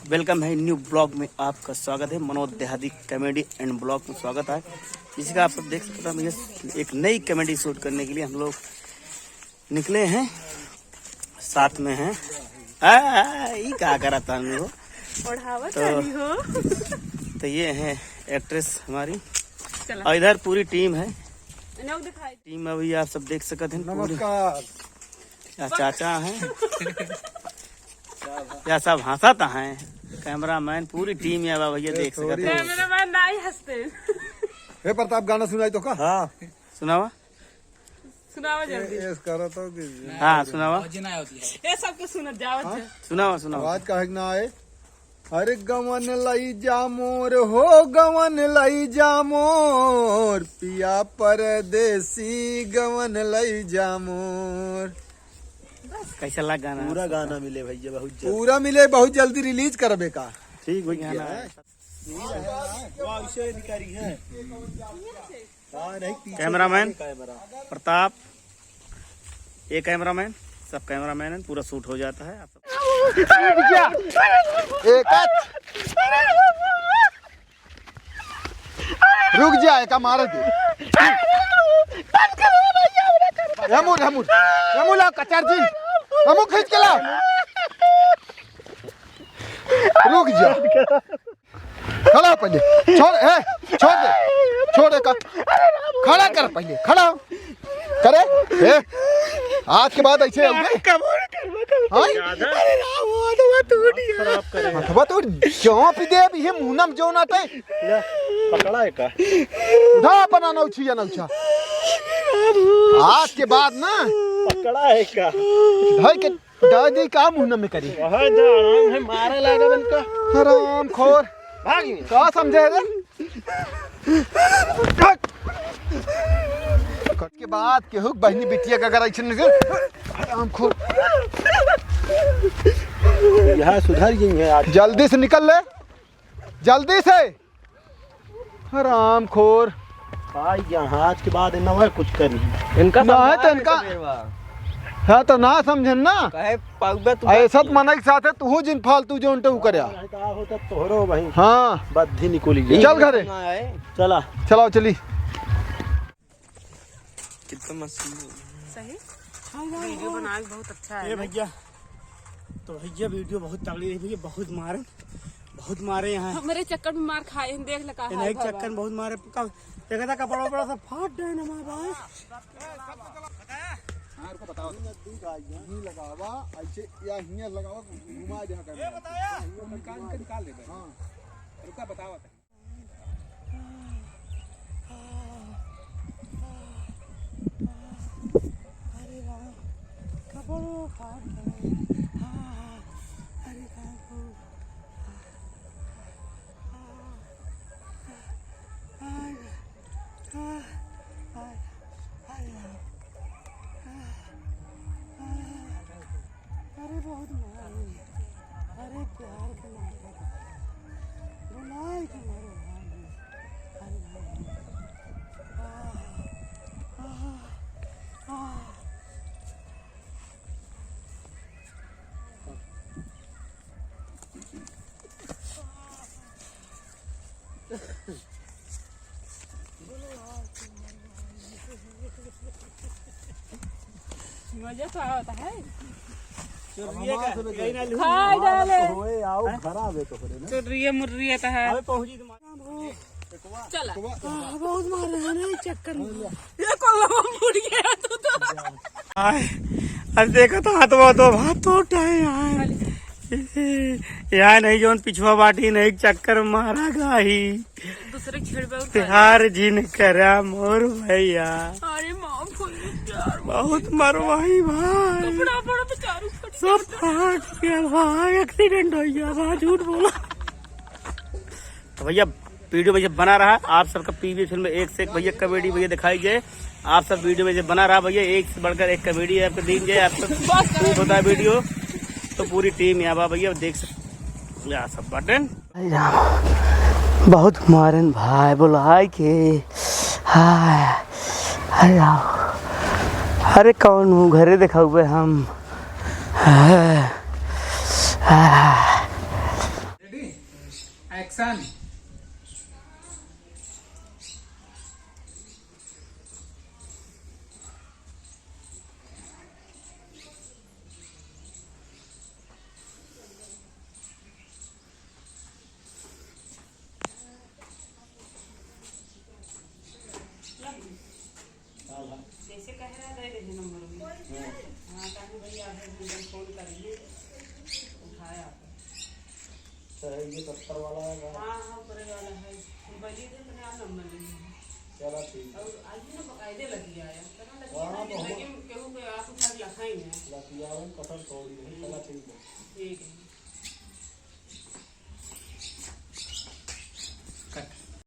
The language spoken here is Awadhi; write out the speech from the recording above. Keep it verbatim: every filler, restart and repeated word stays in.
वेलकम है न्यू ब्लॉग में, आपका स्वागत है। मनोज देहाती कॉमेडी एंड ब्लॉग में स्वागत है। जिसका आप सब देख सकते हैं, हम ये एक नई कॉमेडी शूट करने के लिए हम लोग निकले हैं, साथ में हैं। आ, ई का करत तानी हो? ओढ़ावत तो, तानी हो। तो ये है एक्ट्रेस हमारी। चला। और इधर पूरी टीम है। इन्हें दिखाई। टीम अभी आप सब देख सकत हैं पूरी। नमस्कार। या चाचा हैं। या सब हंसत हैं। कैमरामैन, पूरी टीम या बा भैया, देख सकत हैं। कैमरामैन ना ही हंसते। हे प्रताप, गाना सुनाई तो का? हाँ। सुनावा। सुनावा जल्दी। ए, एस करो तो कि हाँ, सुनावा। ये सबके सुनत जावत है। सुनावा, सुनावा। आवाज काहे के ना आए? अरे गवन लई जा मोर हो, गवन लई जा मोर, पिया परदेसी गवन लई जा मोर। कैसा लगा गाना? पूरा गाना मिले भैया, बहुत जल्दी। पूरा मिले, बहुत जल्दी रिलीज करबे का। ठीक भैया। गाना है। वाह, इसे निकारी है। हाँ, नहीं, पीछे कैमरामैन कैमरा। प्रताप, ये कैमरामैन, सब कैमरामैन हैं, पूरा शूट हो जाता है। आप सब एक हाथ। रुक जा, एका मार दे। हेमू, हेमू, हेमू ला, कचार जी, हेमू खींच के ला। रुक जा। खड़ा हो पहले। छोड़, ए, छोड़ दे। छोड़ दे का। खड़ा कर पहले, खड़ा हो। करे? ए, आज के बाद ऐसे हो गए। हाँ? अरे राम, वो तो वो टूट गया। हथवा तो क्यों पी दे अभी, ये मुंह नम जो ना ते। ले, पकड़ा है का? उठा अपन अनौछी, अनौछा। आज के बाद ना। पकड़ा है का? ढाई के दादी का मुंह में करी। वहाँ जा, आराम है, मारे लागा बन का। हराम खोर। भाग ही। का समझे रे? कट के बाद केहू बहिनी बिटिया का अगर ऐसे नहीं, हराम खोर। यहाँ सुधर गई है आज। जल्दी से निकल ले, जल्दी से। हरामखोर। भाई, यहाँ आज के बाद इन्हें वह कुछ करनी। इनका ना है तो समझाए इनका बेटा। हाँ, तो ना समझन ना। कहे पाउबे तू। ऐसा तो मनई के साथ है, तू जिन फालतू जो उनटे उ करे। का होता तोहरो भाई। हाँ। बद्धी निकुली गई। चल घरे। ना आए। चला। चलाओ, चली। कितना मस्त। सही। वीडियो बनाए बहुत अच्छा है। ए भैया, तो भैया वीडियो बहुत तगड़ी है भैया, बहुत मारे, बहुत मारे यहाँ। हमरे चक्कर में मार खाए हैं, देख ले का हाल भवा। चक्कर में बहुत मारे, का, देखा था कपड़ा वपड़ा सब फाट गए ना हमारे भाई। हाँ, रुको बताओ। नजदीक आ गया, यहीं लगावा, ऐसे या हियाँ लगावा, घुमा जहाँ का। ये बताया, निकाल, निकाल दे। हाँ। रुका, बताओ। अरे राम, कपड़ो फाट गए। अरे राम, अरे राम। अरे बहुत मार हुई। अरे प्यार के मार हुई। बुलाए के मारो भाई। अरे भाई। आह, आह, आह। मजा तो आवत है। चुर्रिये का, कहीं ना लूँ। खाए डाले। होए, आओ, हैं? घर आवे तो करे ना। चुर्रिये मुर्रिये तो है। अबे पहुँची तुम्हारे। चला। आह, बहुत मार रहे हैं ना, ये चक्कर में। ये कोल्लवा मुड़ गया तू तो। आए, अब देखो तो हाथ वो तो हाथ तो उठाए यार। यार नहीं, जोन पिछुआ बाटी नहीं, चक्कर मारा गाही। दूसरे छेड़ पे उठा ले। प्यार जिन करा मोर भैया। अरे माँ, फुल प्यार। बहुत मरवाई भाई। कपड़ा, कपड़ा बेचारू फट सब गया। फाट गया भाई, एक्सीडेंट हो गया भाई, झूठ बोला। तो भैया वीडियो भैया बना रहा, आप सबका पीवी फिल्म एक से एक भैया कॉमेडी भैया दिखाई जाए। आप सब वीडियो में बना रहा भैया, एक से बढ़कर एक कॉमेडी आपको दी जाए, आप सब बस। शूट होता है वीडियो। तो पूरी टीम यहाँ बा भैया, देख सकते हैं सब बटन। अरे राम, बहुत मारन भाई, बोलाए के। हाय, अरे राम, अरे कौन हूँ, घरे देखउबे हम। Ready? Action. जैसे कह रहा, दे दे नंबर में। हाँ। हाँ, कहे भैया आधे घंटे में फोन करिए, उठाया आप। अच्छा, है ये सत्तर वाला है का? हाँ, हाँ, ऊपरे वाला है। मोबाइल दे दे, अपने आप नंबर ले लीजिए। चला ठीक है। और आज ही ना बकायदे लग गया है। पता लग गया हाँ, ना, तो जिंदगी हम में केहू के आँख उठा के लखाई है। लतियावन कसर छोड़ी नहीं, चला ठीक है। ठीक है।